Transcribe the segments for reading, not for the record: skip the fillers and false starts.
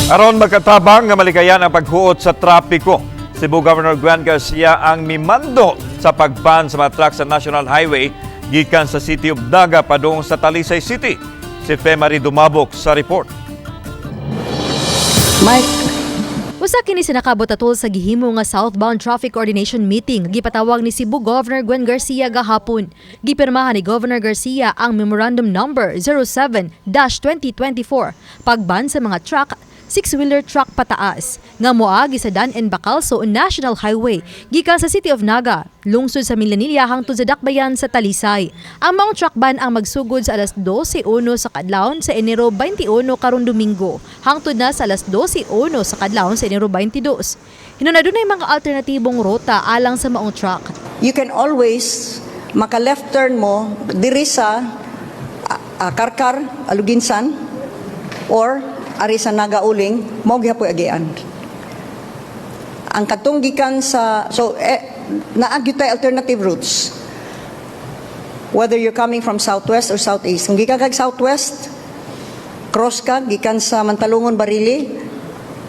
Aron makatabang nga malikayan ang paghuot sa trapiko, Cebu Governor Gwen Garcia ang mimando sa pagban sa mga truck sa National Highway gikan sa City of Naga padung sa Talisay City. Si Femary Dumabok sa report. Mike. Usa kini sa nakabot atol sa gihimo nga Southbound Traffic Coordination Meeting gipatawag ni Cebu Governor Gwen Garcia gahapon. Gipirmahan ni Governor Garcia ang Memorandum Number 07-2024 pagban sa mga truck, six-wheeler truck pataas nga moagi sa Dan N. Bacalso National Highway gikan sa City of Naga, lungsod sa Minglanilla, hangtod sa Dakbayan sa Talisay. Ang maong truck ban ang magsugod sa alas 12:01 sa kadlawon sa Enero 21 karong Domingo hangtod na sa alas 12:01 sa kadlawon sa Enero 22. Hinuna dunay mga alternatibong ruta alang sa maong truck. You can always maka left turn mo diri sa Carcar, Aloguinsan, or ari sa Naga Uling, mao gyapon agian. Ang katong gikan sa, so naa gyud tay alternative routes. Whether you're coming from southwest or southeast. Kung gikan kag southwest, cross ka gikan sa Mantalongon, Barili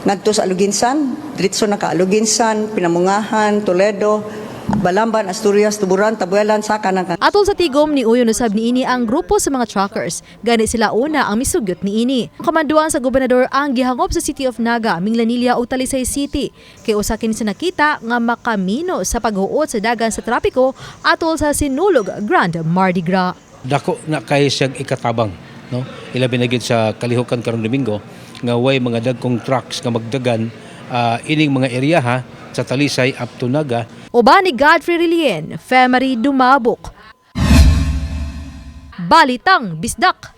ngadto sa Aloguinsan, diretso na ka Aloguinsan, Pinamungahan, Toledo, Balamban, Asturias, Tuburan, Tabuelan, saka na ka. Atol sa tigom ni uyon usab niini ang grupo sa mga truckers. Gani sila una ang misugyot niini. Ang kamanduan sa gobernador ang gihangop sa City of Naga, Minglanilla ug Talisay City. Kay usa kini sa nakita nga makamino sa paghuot sa dagan sa trapiko atol sa Sinulog Grand Mardi Gras. Dako na kay siyang ikatabang, no, ilabi na gyud sa kalihukan karong Domingo nga way mga dagkong trucks nga magdagan ining mga area sa Talisay up to Naga. Uban ni Godfrey Relien, Femary Dumabok. Balitang Bisdak.